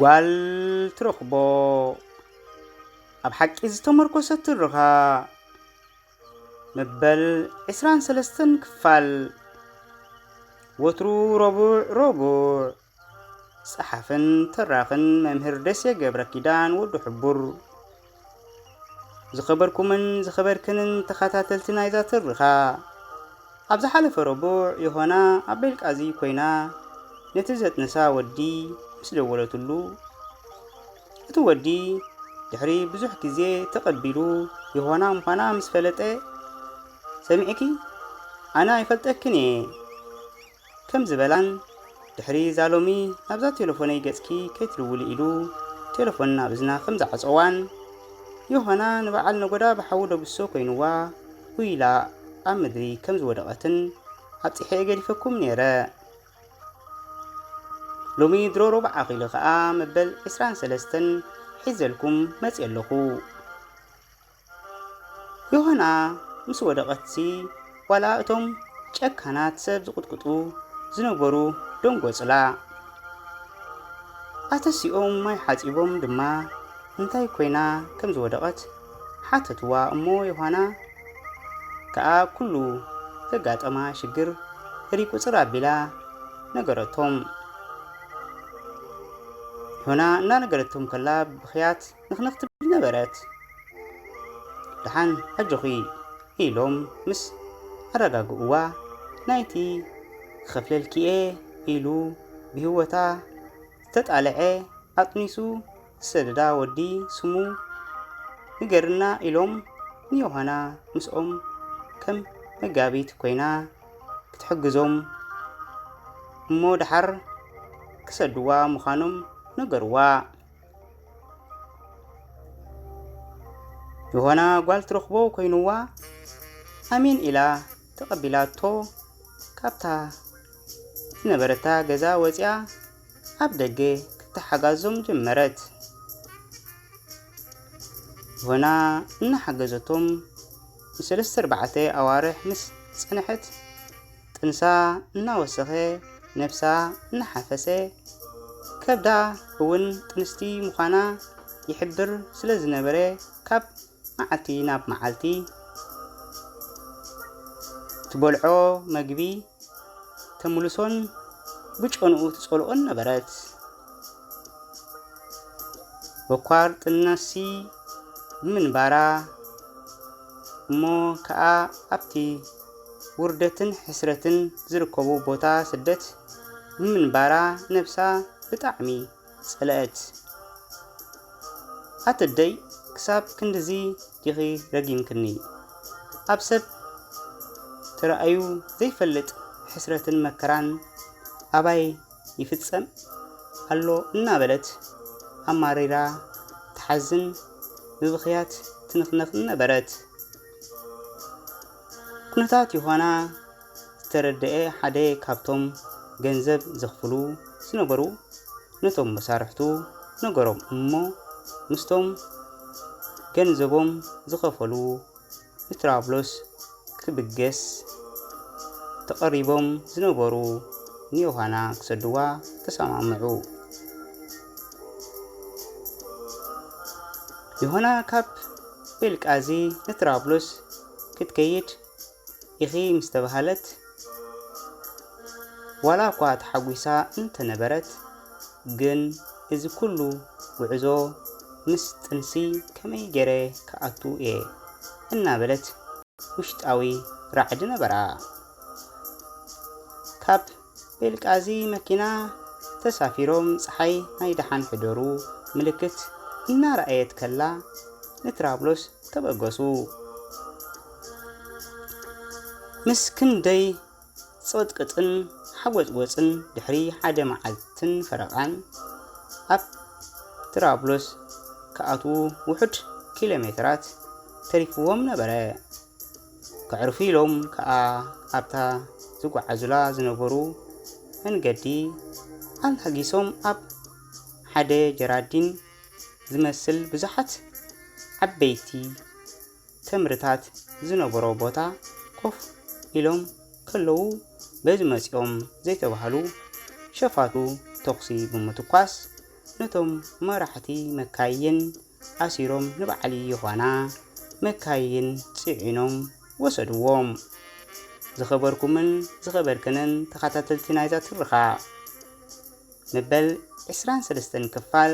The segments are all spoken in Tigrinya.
ጓል ትረኽቦ። ኣብ ሓቂ ዝተመርኮሰ ትርኻ። መበል ዕስራን ሰለስተን ክፋል። ወትሩ ረቡዕ ረቡዕ። ጸሓፍን ተራኽን መምህር ደሴ ገብረ ኪዳን ወዲ ሕቡር። ዝኸበርኩምን ዝኸበርክንን ተኸታተልቲ ናይዛ ትርኻ፣ ኣብ ዝሓለፈ ረቡዕ ዮሃና ኣብ ቤልቃዚ ኮይና ነቲ ዘጥነሳ ወዲ ምስ ደወለትሉ፣ እቲ ወዲ ድሕሪ ብዙሕ ግዜ ተቐቢሉ ዮሃና ምዃና ምስ ፈለጠ፣ "ሰሚዕኪ? ኣነ ኣይፈልጠክን እየ" ከም ዝበላን፣ ድሕሪ እዛ ሎሚ ናብዛ ቴሌፎነይ ገጽኪ ከይትድውሊ ኢሉ ቴሌፎን ናብ እዝና ከም ዝዓጸዋን፣ ዮሃና ንበዓል ነጎዳ ብሓዊ ደብሶ ኮይንዋ፣ ውይላ ኣብ ምድሪ ከም ዝወደቐትን ኣብጺሐ ገዲፈኩም ነይረ። ሎሚ ድሮ ረቡዕ ኣኺሉ ኸኣ መበል ዕስራን ሰለስተን ሒዘልኩም መጽየ ኣለኹ። ዮሃና ምስ ወደቐትሲ፣ ዋላ እቶም ጨካናት ሰብ ዝቕጥቅጡ ዝነበሩ ደንጎጽላ። ኣተሲኦም ማይ ሓጺቦም ድማ እንታይ ኮይና ከም ዝወደቐት ሓተትዋ እሞ ዮሃና ከኣ ኩሉ ዘጋጠማ ሽግር ህሪ ቁጽር ኣቢላ ነገረቶም። ዮሃና እናነገረቶም ከላ ብኽያት ንኽንኽ ትብል ነበረት። ደሓን ኣጆኺ ኢሎም ምስ ኣረጋግእዋ፣ ናይቲ ክኸፍለልኪ እየ ኢሉ ብህይወታ ዝተጣልዐ ኣጥኒሱ ዝሰደዳ ወዲ ስሙ ንገርና ኢሎም ንዮሃና ምስኦም ከም መጋቢት ኮይና ክትሕግዞም እሞ ደሓር ክሰድዋ ምዃኖም ነገርዋ። ዮሃና ጓል ትረኽቦ ኮይንዋ ኣሜን ኢላ ተቐቢላቶ። ካብታ ዝነበረታ ገዛ ወፂኣ ኣብ ደገ ክትሓጋዞም ጀመረት። ዮሃና እናሓገዘቶም ንሰለስተ ኣርባዕተ ኣዋርሕ ምስ ጸንሐት፣ ጥንሳ እናወሰኸ፣ ነብሳ እናሓፈሰ፣ ከብዳ እውን ጥንስቲ ምዃና ይሕብር ስለ ዝነበረ፣ ካብ መዓልቲ ናብ መዓልቲ ትበልዖ መግቢ ተምልሶን ብጨንኡ ትጸልኦን ነበረት። በኳር ጥንሲ ብምንባራ እሞ ከኣ ኣብቲ ውርደትን ሕስረትን ዝርከቦ ቦታ ስደት ብምንባራ ነብሳ ብጣዕሚ ጸለአት። ኣተደይ ክሳብ ክንድዚ ዲኺ ረጊምክኒ? ኣብ ሰብ ተራእዩ ዘይፈልጥ ሕስረትን መከራን ኣባይ ይፍጸም ኣሎ እናበለት ኣማሪራ ትሓዝን ብብኽያት ትንኽነኽን ነበረት። ኩነታት ዮሃና ዝተረደኤ ሓደ ካብቶም ገንዘብ ዘኽፍሉ ዝነበሩ ነቶም መሳርሕቱ ነገሮም እሞ ምስቶም ገንዘቦም ዝኸፈሉ ንትራብሎስ ክብገስ ተቐሪቦም ዝነበሩ ንዮሃና ክሰድዋ ተሰማምዑ። ዮሃና ካብ ቤልቃዚ ንትራብሎስ ክትከይድ ኢኺ ምስ ተባህለት፣ ዋላ እኳ ተሓጒሳ እንተነበረት፣ ግን እዚ ኩሉ ጉዕዞ ምስ ጥንሲ ከመይ ገይረ ክኣቱ እየ እናበለት ውሽጣዊ ራዕዲ ነበራ። ካብ ቤልቃዚ መኪና ተሳፊሮም ጸሓይ ናይ ደሓን ሕደሩ ምልክት እናረኣየት ከላ ንትራብሎስ ተበገሱ። ምስ ክንደይ ጽቕጥቅጥን ሓጎጽጎጽን ድሕሪ ሓደ መዓልትን ፈረቓን ኣብ ትራብሎስ ክኣትዉ ውሑድ ኪሎ ሜትራት ተሪፍዎም ነበረ። ከዕርፉ ኢሎም ከኣ ኣብታ ዝጓዓዙላ ዝነበሩ መንገዲ ኣላጊሶም ኣብ ሓደ ጀራዲን ዝመስል ብዙሓት ዓበይቲ ተምርታት ዝነበሮ ቦታ ኮፍ ኢሎም ከለዉ በዚ መጺኦም ዘይተባህሉ ሸፋቱ ተኹሲ ብምትኳስ ነቶም መራሕቲ መካይን ኣሲሮም ንበዓል ዮሃና መካይን ጽዒኖም ወሰድዎም። ዝኸበርኩምን ዝኸበርክንን ተኸታተልቲ ናይዛ ትርኻ፣ መበል ዕስራን ሰለስተን ክፋል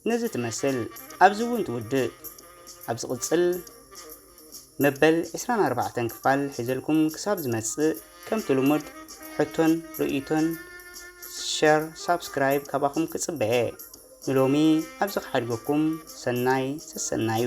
ነዚ ትመስል። ኣብዚ እውን ትውድእ። ኣብ ዝቕጽል መበል ዕስራን ኣርባዕተን ክፋል ሒዘልኩም ክሳብ ዝመጽእ፣ ከምቲ ልሙድ ሕቶን ርእይቶን፣ ሸር፣ ሳብስክራይብ ካባኹም ክጽበየ። ንሎሚ ኣብዚ ክሓድገኩም። ሰናይ ሰሰናዩ።